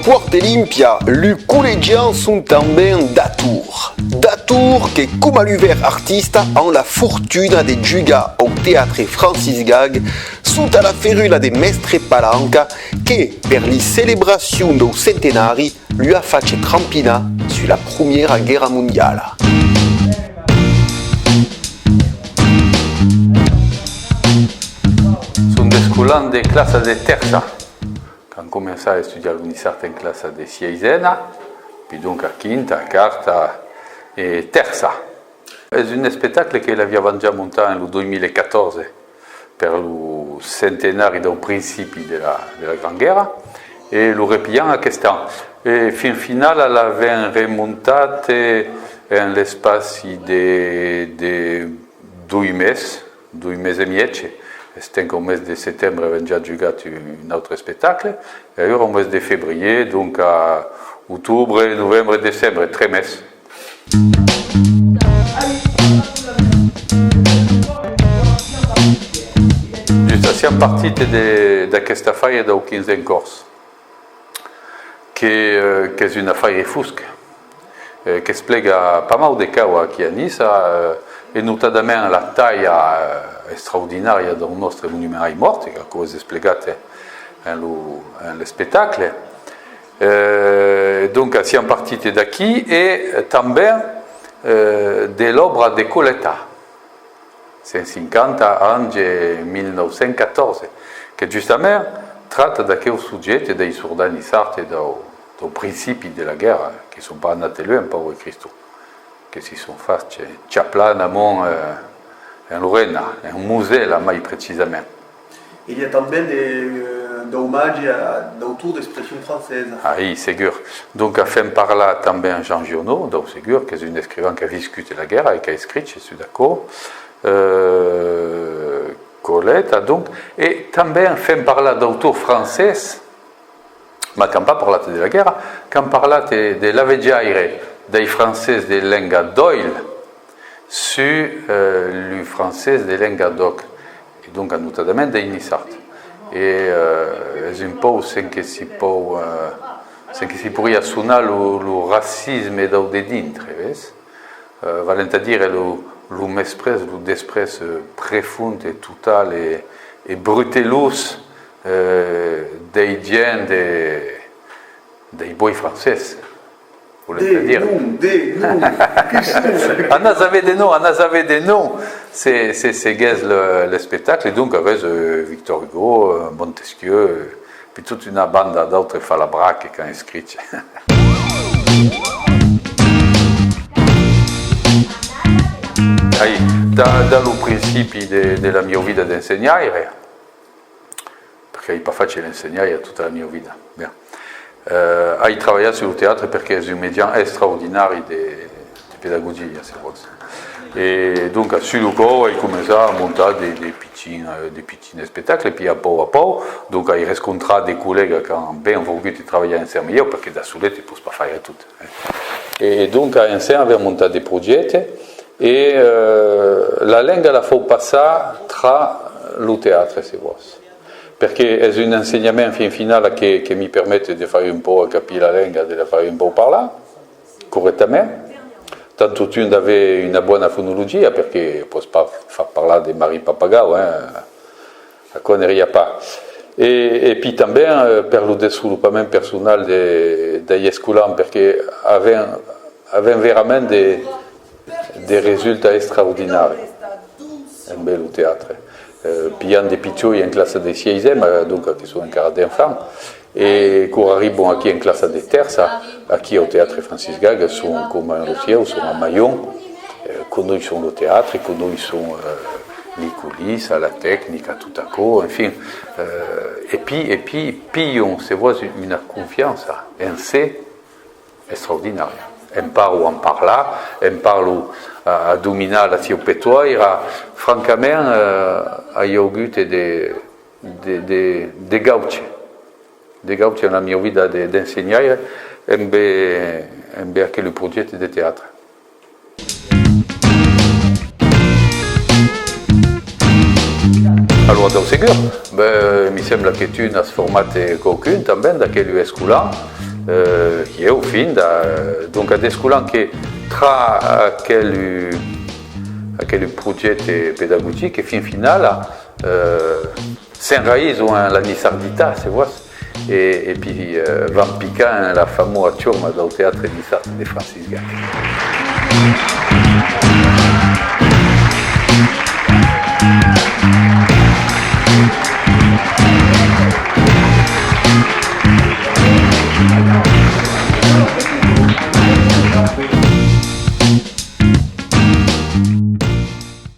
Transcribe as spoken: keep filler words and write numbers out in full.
Pòrta Limpia, lu collegians son tanben d'ator. D'ator que, coma lu vèrs artistas, an la fortuna de jugar au teatre Francis Gag sota la ferula de Mèstre Palanca que, per li celebracions dau centenari, lu a fach trampinar sus la Prumiera Guèrra Mondiala. Son d'escolans de classa de tèrça. Qu'an començat a estudiar lo niçard en classa de sièisena, pi donc a quinta, a quarta e tèrça. Es un espectacle que l'aviavan ja montat en lo dos mil e catorze per lo centenari dau principi de la, de la Gran Guèrra, e lo repilham aquest an. E fin finala l'avèm remontat, eh, en l'espaci de, de doi mes, doi mes e mièg, estent qu'au mes de setembre avèm ja jugat un, un autre espectacle, e aüra au mes de febrier, donc a octobre, novembre, decembre, tres mes. Just siam partits de, d'aquest afaire dau quinze en còrs, que, eh, qu'es un afaire fosc, eh, qu'esplega pas mau de causas aquí a Niça, eh, e notadament la talha, eh, extraordinària dau nòstre monument ai mòrts, qu'aquò es esplegat, eh, en lo, en l'espectacle. Eh, donc, siam partits d'aquí e tanben, eh, de l'òbra de Coleta. Cent cinquanta ans, mil nòu cents catorze, que justament tracta d'aqueu subjècte dei sordans niçards e dau, dau principi de la guèrra, que son pas anats luènh, paure Cristòu, que si son fach chaplan amont, eh, en Lorena, en Mosèla mai precisament. Il y a tanben de, euh, d'omatges a d'autors d'expression française. Ai, segur. Donc, fèm parlar tanben Jean Giono, dau segur, qu'es un escrivan qu'a viscut la guèrra e qu'a escrich sus aquò. Euh, Coleta, donc, e tanben fèm parlar d'autors francés, mas qu'an pas parlat de la guèrra, qu'an parlat de, de l'avejaire dei francés de lenga d'òil sus, euh, lu francés de lenga d'òc, e donc notadament dei niçards. E, euh, es un pauc cen que si pòu, euh, cen que si poiriá sonar lo, lo racisme dau dedintre, ves? Euh, valent a dire lo, lo mesprètz, lo desprètz, euh, prefond e total e, e brutelós, euh, dei gents de, dei bòi francés. Volent a dire. De non, de non. Anatz aver de non, anatz aver de non. Se, se seguètz le, l'espectacle, donc avètz, euh, Victor Hugo, euh, Montesquieu, euh, pi tota una banda d'autres falabracs qu'an escrich. Ai, da, da lo principi de, de la mieu vida d'ensenhaire, perque ai pas fach l'ensenhaire tota la mieu vida. Bien. Euh, ai trabalhat sus lo teatre perque es un mejan extraordinari de, de pedagogia, se vòs. E donc, sus lo còup, ai començat a montar de, de pichins, euh, de pichins espectacles, e pi a pauc a pauc, donc, ai rescontrat de collègas qu'an ben vorgut trabalhar ensems a ieu, perque da solet te pòs pas faire tot, eh. E donc, a ensems avèm montat de projèctes, e, euh, la lenga la fau passar tra lo teatre, se vòs. Perque es un ensenhament, fin finala, que, que mi permet de faire un pauc capir la lenga, de la faire un pauc parlar corrèctament. Tant totun d'aver una bòna fonologia, perque pòs pas far parlar de Marie Papagau, hein, aquò n'èri pas. E, e pi tanben, euh, per lo desvolopament personal de, dei escolans, perque avèm, avèm verament de, de resultats extraordinaris embé lo teatre. Euh, pilham de pichoi en classa de sièisena, donc que son encara d'enfants, e quora arribon aquí en classa de tèrça, aquí au Teatre Francis Gag, son coma en lo sieu, son a maion, euh, conoisson lo teatre, conoisson, euh, li colissas, la tecnica, tot aquò, enfin, euh, e pi, e pi, pilhon, se vòs, una confiança en se, extraordinària. En parlo en parlar, en parlo a, a dominar la sieu petoèira. Francament, euh, ai augut de, de, de, de gauche, de gauche en la mieu vida de, d'ensenhaire, embé, embé aquelu projècte de teatre. Alora, dau segur, ben, mi sembla que tu n'as format, eh, quauqu'un tanben d'aquelu escolans, Eh, ieu, finda, eh, donc, a descolan que tra aquel, aquel projècte pedagogic, que fin finala, eh, s'enraison en la niçarditat, se vòs, e, e pi, eh, van picar en la famosa chorma dau teatre niçard de Francis Gacq.